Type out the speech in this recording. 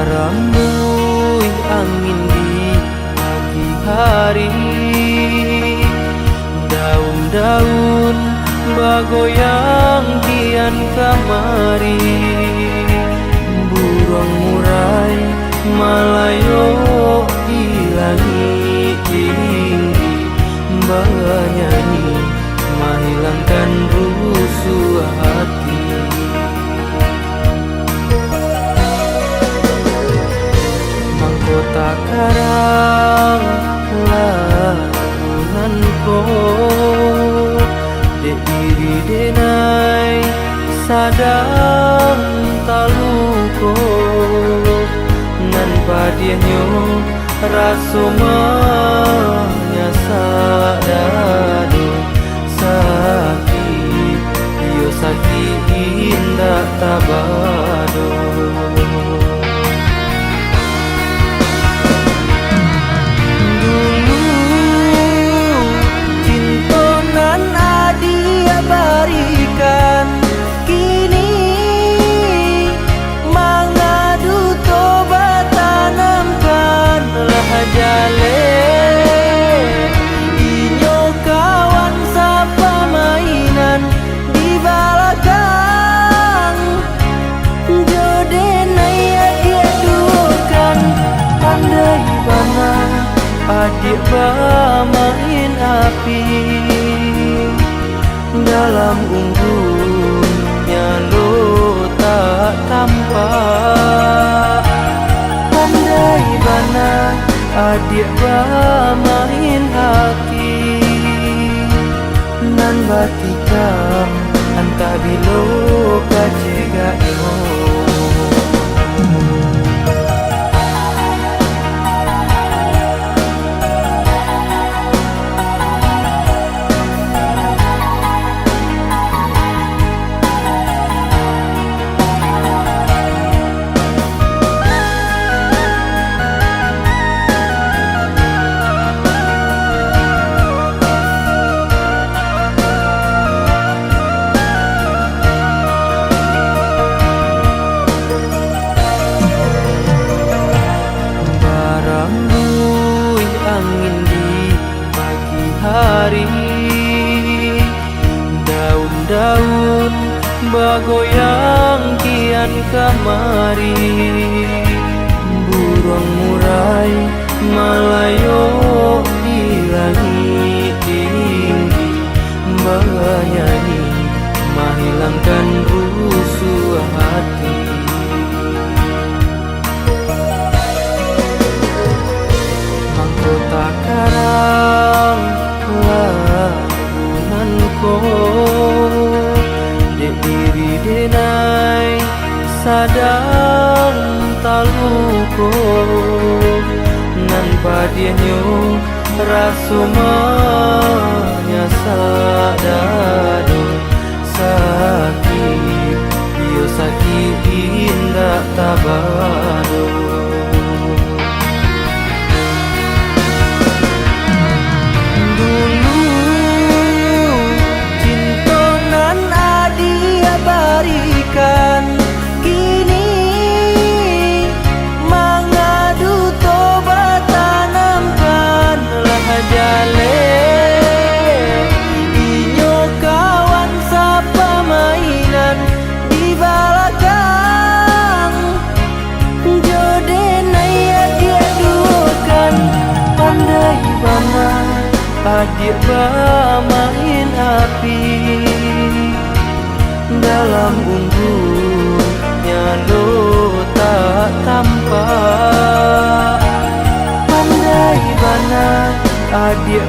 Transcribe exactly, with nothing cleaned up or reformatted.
Barambuih angin di pagi hari, daun-daun bagoyang kian kamari, buruang murai malayok di langik tinggi, banyanyi mahilangkan rusuah hati. Mangko takarang lagu nan ko, dek diri denai sadang taluko, nan padiahnyo raso manyasak dado, sakik, iyo sakik indak taba doh. Dulu cinto nan adiak barikan, kini mangadu tobat tanamkan lah jaleh. Inyo kawan sapamainan di balakang, jo denai adiak duokan, pandai bana adiak bamain api. Dalam unggun nyalo tak tampak. Pandai bana adiak bamain aki, nan batikam antah bilo ka cegaknyo. Barambuih angin di pagi hari, daun-daun bagoyang kian kamari, buruang murai malayok di langik tinggi, banyanyi mahilangkan rusuah hati. Mangko takarang lagu nan ko, dek diri denai sadang taluko, nan padiahnyo raso manyasak dado, sakik, iyo sakik indak taba doh. Dulu cinto nan adiak barikan, kini mangadu tobat tanamkan lah jaleh. Inyo kawan sapamainan di balakang, jo denai adiak duokan, pandai bana adiak bamain api. Dalam unggun nyalo tak tampak, pandai bana adiak